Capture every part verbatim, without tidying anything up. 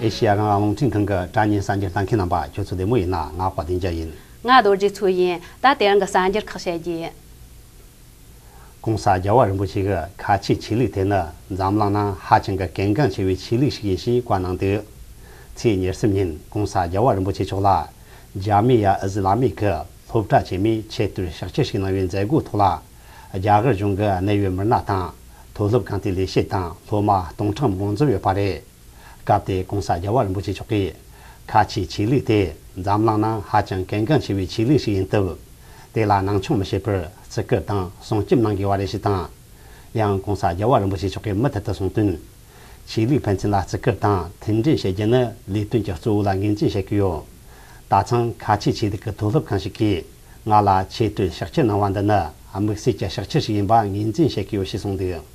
ཨེ་ཤི་ཡ་རང་དབང་རླུང་འཕྲིན་ཁང་གི་དྲ་བརྙན་གསར་འགྱུར་ལྟ་མཁན་རྣམ་པ་ཁྱོད་ཚོ་བདེ་མོ་ཡིན་ན། ང་དཔལ་ལྡན་རྒྱལ་ཡིན། ང་རྡོ་རྗེ་མཚོ་ཡིན། ད་དེ་རིང་གི་གསར་འགྱུར་ཁག་བཤད་རྒྱུ་ཡིན། ྋགོང་ས་རྒྱལ་བ་རིན་པོ་ཆེ་གི་ཁ་ཆེའི་ཆོས་ལུགས་དེ་ནི་འཛམ་གླིང་ནང་ཧ་ཅང་གི་གལ་འགངས་ཆེ་བའི་ཆོས་ལུགས་ཤིག་ཡིན་ཞེས་བཀའ་གནང་འདུག་ཚེས་ཉེར་གསུམ་ཉིན་ྋགོང་ས་རྒྱལ་བ་རིན་པོ་ཆེ་མཆོག་ལ་ཇཱ་མི་ཡ་ཨི་ཟི་ལ་མི་གི་སློབ་གྲྭ་ཆེན་མོའི་ཆེད་དུ་ཕྱག་ཕྱིར་ཞུགས་གནང་བའི་མཛད་སྒོའི་ཐོག་ལ། རྒྱ་གར་གཞུང་གི་གནད་ཡོད་མི་སྣ་དང་མཐོ་སློབ་ཁང་དེའི་ལས་བྱེད་དང་སློབ་མ་སྟོང་ཕྲག་མང་པོ་འཛོམས་ཡོད་པ་རེད། སྐབས་དེར་ྋགོང་ས་རྒྱལ་བ་རིན་པོ་ཆེ་མཆོག་གིས། ཁ་ཆེའི་ཆོས་ལུགས་དེ་འཛམ་གླིང་ནང་ཧ་ཅང་གལ་འགངས་ཆེ་བའི་ཆོས་ལུགས་ཤིག་ཡིན་སྟབས། དེ་ལ་སྣང་ཆུང་མི་བྱེད་པར་བརྩི་བཀུར་དང་སྲུང་སྐྱོབ་གནང་དགོས་པ་རེད་ཞེས་དང་། ཡང་ྋགོང་ས་རྒྱལ་བ་རིན་པོ་ཆེ་མཆོག་གིས་མུ་མཐུད་དུ་གསུངས་དོན། ཆོས་ལུགས་ཕན་ཚུན་ལ་བརྩི་བཀུར་དང་མཐུན་སྒྲིལ་བྱེད་རྒྱུ་ནི་ལས་དོན་གྱི་གཙོ་བོ་ལ་ངོས་འཛིན་བྱེད་ཀྱི་ཡོད། ད་ཐེངས་ཁ་ཆེའི་ཆོས་ལུགས་ཀྱི་མཐོ་སློབ་ཁང་ཞིག་གིས་ང་ལ་ཆེད་དུ་ཕྱག་ཕྱིར་གནང་བ་འདི་ནི་དམིགས་བསལ་གྱི་ཕྱག་ཕྱིར་ཞིག་ཡིན་པ་ངོས་འཛིན་བྱེད་ཀྱི་ཡོད་ཞེས་གསུངས་འདུག་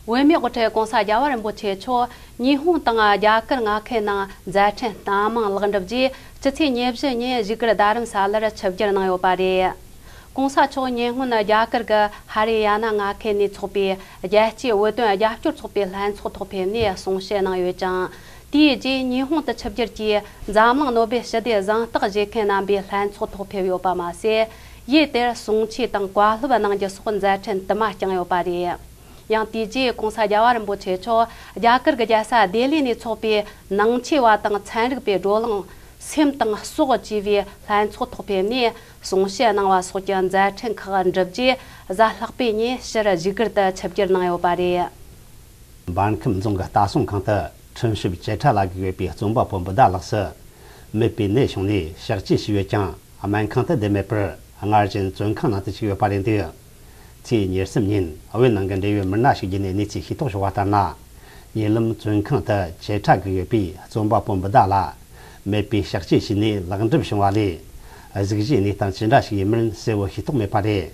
བུད་མེད་དབུ་ཁྲིད་ྋགོང་ས་རྒྱལ་བ་རིན་པོ་ཆེ་མཆོག་ཉི་ཧོང་དང་རྒྱ་གར་མངའ་ཁུལ་ནང་མཛད་འཕྲིན་སྣ་མང་ལེགས་འགྲུབ་རྗེས། སྤྱི་ཚེས་ཉེར་བཞི་ཉིན་བཞུགས་སྒར་རྡ་རམ་ས་ལར་ཆིབས་བསྒྱུར་གནང་ཡོད་པ་རེད། ྋགོང་ས་མཆོག་ཉེ་སྔོན་རྒྱ་གར་གྱི་ཧ་རི་ཡ་ན་མངའ་ཁུལ་ནས་འཚོགས་པའི་རྒྱལ་སྤྱིའི་བོད་དོན་རྒྱབ་སྐྱོར་ཚོགས་པའི་ལྷན་ཚོགས་ཐོག་ཕེབས་ནས་གསུང་བཤད་གནང་ཡོད་ཅིང་། དེའི་རྗེས་ཉི་ཧོང་དུ་ཆིབས་བསྒྱུར་གྱིས་འཛམ་གླིང་ནོ་སྦེལ་ཞི་བདེའི་གཟེངས་རྟགས་བཞེས་མཁན་རྣམ་པའི་ལྷན་ཚོགས་ཐོག་ཕེབས་ཡོད་པ་མ་ཟད། ཡུལ་དེར་གསུང་ཆོས་དང་བཀའ་སློབ་གནང་རྒྱུ་སོགས་མཛད་འཕྲིན་དུ་མ་བསྐྱངས་ཡོད་པ་རེད། ཡང་དེ་རྗེས་ྋགོང་ས་རྒྱལ་བ་རིན་པོ་ཆེ་མཆོག་རྒྱ་གར་གྱི་རྒྱལ་ས་ལྡི་ལི་ནས་འཚོགས་པའི་ནང་ཆོས་པ་དང་ཚན་རིག་པའི་བགྲོ་གླེང་སེམས་དང་སྲོག་ཅེས་པའི་ལྷན་ཚོགས་ཐོག་ཕེབས་ནས་གསུང་བཤད་གནང་བ་སོགས་ཀྱི་མཛད་འཕྲིན་ཁག་འགྲུབ་རྗེས། གཟའ་ལྷག་པའི་ཉིན་ཕྱིར་བཞུགས་སྒར་དུ་ཆིབས་བསྒྱུར་གནང་ཡོད་པ་རེད། འབར་ཁམས་རྫོང་གི་ལྟ་སྲུང་ཁང་དུ་ཁྲིམས་ཞིབ་བཅད་ཁྲ་ལ་བསྒུགས་ཡོད་པའི་རྩོམ་པ་པོ་འབུ་དར་ལགས་སུ་མིད་པའི་ནད་བྱུང་ནས་གཤགས་བཅོས་བྱས་ཡོད་ཀྱང་སྨན་ཁང་དུ་བསྡད་མེད་པར། སྔར་བཞིན་བཙོན་ཁང་ནང་དུ་བཅུག་ཡོད་པ་རེད་འདུག་ཚེས་ཉེར་གསུམ་ཉིན་བོད་ནང་གི་འབྲེལ་ཡོད་མི་སྣ་ཞིག་བརྒྱུད་ནས་གནས་ཚུལ་ཤེས་རྟོགས་བྱུང་བ་ལྟར་ན། ཉེ་ལམ་བཙོན་ཁང་དུ་བཅད་ཁྲ་བསྒུགས་ཡོད་པའི་རྩོམ་པ་པོ་འབུ་དར་ལ་མིད་པའི་གཤགས་བཅོས་བྱས་ནས་ལེགས་འགྲུབ་བྱུང་བ་ལས། གཟུགས་གཞིའི་གནས་སྟངས་ཇི་འདྲ་ཞིག་ཡིན་མིན་གསལ་བོ་ཤེས་རྟོགས་མེད་པ་རེད།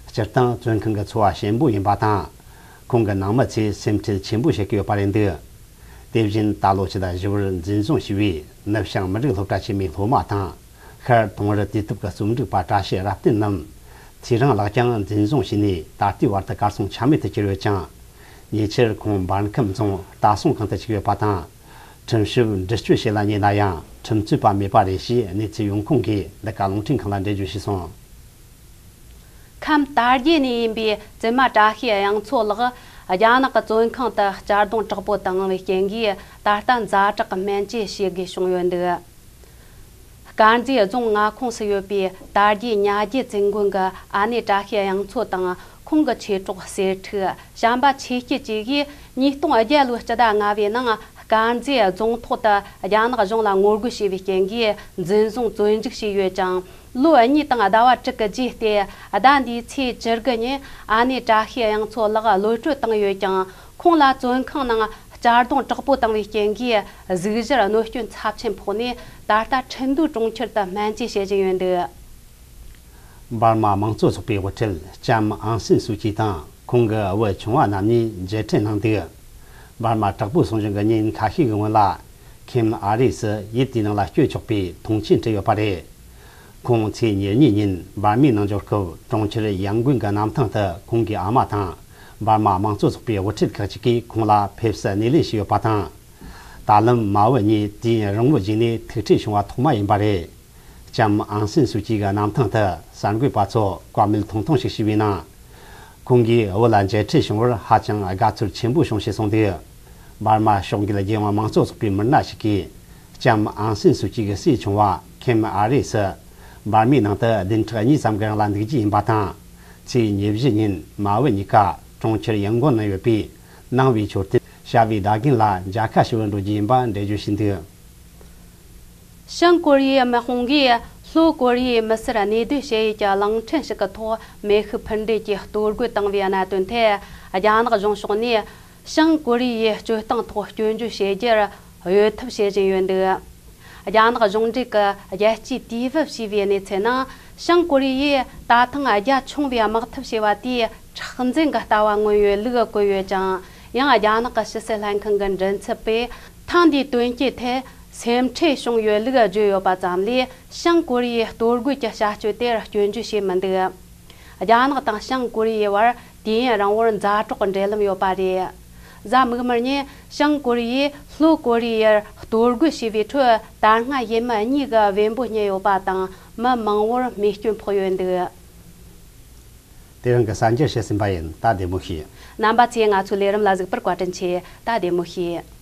སྤྱིར་བཏང་བཙོན་ཁང་གི་འཚོ་བ་ཞན་པོ་ཡིན་པ་དང་། ཁོང་གི་ནང་མི་ཚོས་སེམས་ཁྲལ་ཆེན་པོ་བྱེད་ཀྱི་ཡོད་པ་རེད་འདུག་དེ་བཞིན་ད་ལོ་ཕྱི་ཟླ་བཞི་པར་འཛིན་བཟུང་བྱས་པའི་ནུབ་བྱང་མི་རིགས་སློབ་གྲྭ་ཆེན་མོའི་སློབ་མ་དང་། ཤར་དུང་རི་དུས་དེབ་ཀྱི་རྩོམ་སྒྲིག་པ་བཀྲ་ཤིས་རབ་བརྟན་རྣམས། ཚེ་རིང་ལགས་ཀྱང་འཛིན་བཟུང་བྱས་ནས་ད་ལྟའི་བར་དུ་གར་སོང་ཆ་མེད་དུ་གྱུར་ཡོད་ཅིང་། ཉེ་ཆར་ཁོང་འབར་ཁམས་རྫོང་ལྟ་སྲུང་ཁང་དུ་བཅུག་ཡོད་པ་དང་། ཁྲིམས་ཞིབ་འདྲི་གཅོད་བྱེད་ལ་ཉེ་ན་ཡང་ཁྲིམས་རྩོད་པ་མེད་པ་རེད་ཞེས་གནས་ཚུལ་ཡོང་ཁུངས་ཀྱིས་འདི་ག་རླུང་འཕྲིན་ཁང་ལ་འགྲེལ་བརྗོད་བྱས་སོང་། ཁམས་དར་རྒྱས་ནས་ཡིན་པའི་བཙུན་མ་བཀྲ་ཤིས་གཡང་མཚོ་ལགས་རྒྱ་ནག་གི་བཙོན་ཁང་དུ་གཅར་རྡུང་དྲག་པོ་བཏང་བའི་རྐྱེན་གྱིས། ད་ལྟ་ཛ་དྲག་སྨན་བཅོས་བྱེད་དགོས་བྱུང་ཡོད་འདུག་དཀར་མཛེས་རྫོང་མངའ་ཁོངས་སུ་ཡོད་པའི་དར་རྒྱས་ཉ་རྒྱལ་བཙུན་དགོན་གྱི་ཨ་ནེ་བཀྲ་ཤིས་གཡང་མཚོ་དང་ཁོང་གི་མཆེད་གྲོགས་གསེར་ཕྲུག་བྱམས་པ་ཆོས་སྐྱིད་བཅས་ཀྱིས་ཉིས་སྟོང་བརྒྱད་ལོའི་སྤྱི་ཟླ་ལྔ་པའི་ནང་དཀར་མཛེས་རྫོང་ཐོག་ཏུ་རྒྱ་ནག་གཞུང་ལ་ངོ་རྒོལ་བྱས་པའི་རྐྱེན་གྱིས་འཛིན་བཟུང་བཙོན་འཇུག་བྱས་ཡོད་ཅིང་། ལོ་གཉིས་དང་ཟླ་བ་དྲུག་གི་རྗེས་ཏེ། ཟླ་འདིའི་ཚེས་བཅུ་དགུ་ཉིན་ཨ་ནེ་བཀྲ་ཤིས་གཡང་མཚོ་ལགས་གློད་བཀྲོལ་བཏང་ཡོད་ཀྱང་། ཁོང་ལ་བཙོན་ཁང་ནང་གཅར་རྡུང་དྲག་པོ་བཏང་བའི་རྐྱེན་གྱིས་གཟུགས་གཞིར་གནོད་སྐྱོན་ཚབས་ཆེན་ཕོག་ནས། ད་ལྟ་ཁྲིན་ཏུའུ་གྲོང་ཁྱེར་དུ་སྨན་བཅོས་བྱེད་བཞིན་ཡོད་འདུག་འབར་མ་དམངས་གཙོ་ཚོགས་པའི་དབུ་ཁྲིད་ལྕམ་ཨང་སན་སུའུ་ཅི་དང་ཁོང་གི་བུ་ཆུང་བ་རྣམ་གཉིས་མཇལ་འཕྲད་གནང་འདུག་འབར་མ་དྲག་པོའི་སྲུང་སྐྱོང་གི་ཉིན་ཁ་ཤས་ཀྱི་སྔོན་ལ། ཁེམ་ཨ་རིས་སུ་ཡུལ་དེའི་ནང་ལ་བསྐྱོད་ཆོག་པའི་ཐོངས་མཆན་སྤྲད་ཡོད་པ་རེད། ཁོང་ཚེས་ཉེར་གཉིས་ཉིན་འབར་མའི་ནང་འབྱོར་སྐབས་གྲོང་ཁྱེར་ཡང་གུན་གྱི་གནམ་ཐང་དུ་ཁོང་གི་ཨ་མ་དང་འབར་མ་དམངས་གཙོ་ཚོགས་པའི་དབུ་ཁྲིད་ཁག་ཅིག་གིས་ཁོང་ལ་ཕེབས་བསུ་སྣེ་ལེན་བྱས་ཡོད་པ་དང་། ད་ལམ་མ་བུ་གཉིས་དུས་ཡུན་རིང་བོའི་རྗེས་ནས་ཐུག་འཕྲད་བྱུང་བ་ཐོག་མ་ཡིན་པ་རེད། ལྕམ་ཨང་སན་སུའུ་ཅི་གི་གནམ་ཐང་དུ་གསར་འགོད་པ་ཚོ་བཀའ་མོལ་ཐུང་ཐུང་ཞིག་ཞུས་པའི་ནང་། ཁོང་གིས་བོད་ལ་མཇལ་འཕྲད་བྱུང་བར་ཧ་ཅང་དགའ་ཚོར་ཆེན་པོ་བྱུང་ཞེས་གསུངས་འདུག་འབར་མ་ཕྱོགས་འགལ་རྒྱལ་ཡོངས་དམངས་གཙོ་ཚོགས་པའི་མི་སྣ་ཞིག་གིས། ལྕམ་ཨང་སན་སུའུ་ཅི་གི་སྲས་ཆུང་བ་ཁེམ་ཨ་རེས་སུ། འབར་མའི་ནང་དུ་བདུན་ཕྲག་གཉིས་ཙམ་གྱི་རིང་ལ་འདུག་རྒྱུ་ཡིན་པ་དང་། ཚེས་ཉེར་བཞི་ཉིན་མ་བུ་གཉིས་ཀ་གྲོང་ཁྱེར་ཡང་གོན་ནང་ཡོད་པའི་ནང་པའི་མཆོད་རྟེན་བྱ་བའི་ཟླ་རྒན་ལ་མཇལ་ཁ་ཞུ་བར་འགྲོ་རྒྱུ་ཡིན་པ་འགྲེལ་བརྗོད་བྱས་འདུག་བྱང་ཀོ་རི་ཡའི་དམག་དཔུང་གིས་ལྷོ་ཀོ་རི་ཡའི་མི་སེར་གནས་སྡོད་བྱེད་ཡུལ་གྱི་གླིང་ཕྲན་ཞིག་གི་ཐོག་མེ་ཤུགས་འཕུར་འགྲེམས་ཀྱིས་གཏོར་རྒོལ་བཏང་བའི་གནད་དོན་ཐད། རྒྱ་ནག་གཞུང་ཕྱོགས་ནས་བྱང་ཀོ་རི་ཡའི་སྤྱོད་སྟངས་ཐོག་སྐྱོན་བརྗོད་བྱེད་རྒྱུར་གཡོལ་ཐབས་བྱེད་བཞིན་ཡོད་འདུག་རྒྱ་ནག་གཞུང་འབྲེལ་གྱི་རྒྱལ་སྤྱིའི་དུས་བབ་ཞེས་པའི་གནས་ཚུལ་ནང་། བྱང་ཀོ་རི་ཡས་ད་ཐེངས་རྒྱ་ཆུང་བའི་དམག་འཐབ་བྱས་པ་དེས་མཁྲེགས་འཛིན་གྱི་ལྟ་བ་མངོན་ཡོད་ལུགས་བཀོད་ཡོད་ཅིང་། ཡང་རྒྱ་ནག་གི་ཕྱི་སྲིད་ལྷན་ཁང་གི་མགྲིན་ཚབ་པས། ཐེངས་འདིའི་དོན་རྐྱེན་ཐད་སེམས་ཁྲལ་བྱུང་ཡོད་ལུགས་བརྗོད་ཡོད་པ་ཙམ་ལས། བྱང་ཀོ་རི་ཡའི་གཏོར་རྒོལ་གྱི་བྱ་སྤྱོད་དེར་སྐྱོན་བརྗོད་བྱས་མི་འདུག་རྒྱ་ནག་དང་བྱང་ཀོ་རི་ཡའི་བར་དུས་ཡུན་རིང་བོར་མཛའ་གྲོགས་འབྲེལ་ལམ་ཡོད་པ་རེད། གཟའ་མིག་དམར་ཉིན་བྱང་ཀོ་རི་ཡས་ལྷོ་ཀོ་རི་ཡར་གཏོར་རྒོལ་བྱས་པའི་ཁྲོད་དར་ལྔ་ཡུལ་མི་གཉིས་ཀྱི་བེམ་པོ་རྙེད་ཡོད་པ་དང་། མི་མང་བོར་རྨས་སྐྱོན་ཕོག་ཡོད་འདུག། དེ་རིང་གི་གསར་འགྱུར་བཤད་ཟིན་པ་ཡིན། ད་བདེ་མོ་བྱོས། རྣམ་པ་ཚོས་ང་ཚོའི་ལས་རིམ་ལ་གཟིགས་པར་བཀའ་དྲིན་ཆེ། ད་བདེ་མོ་བྱོས།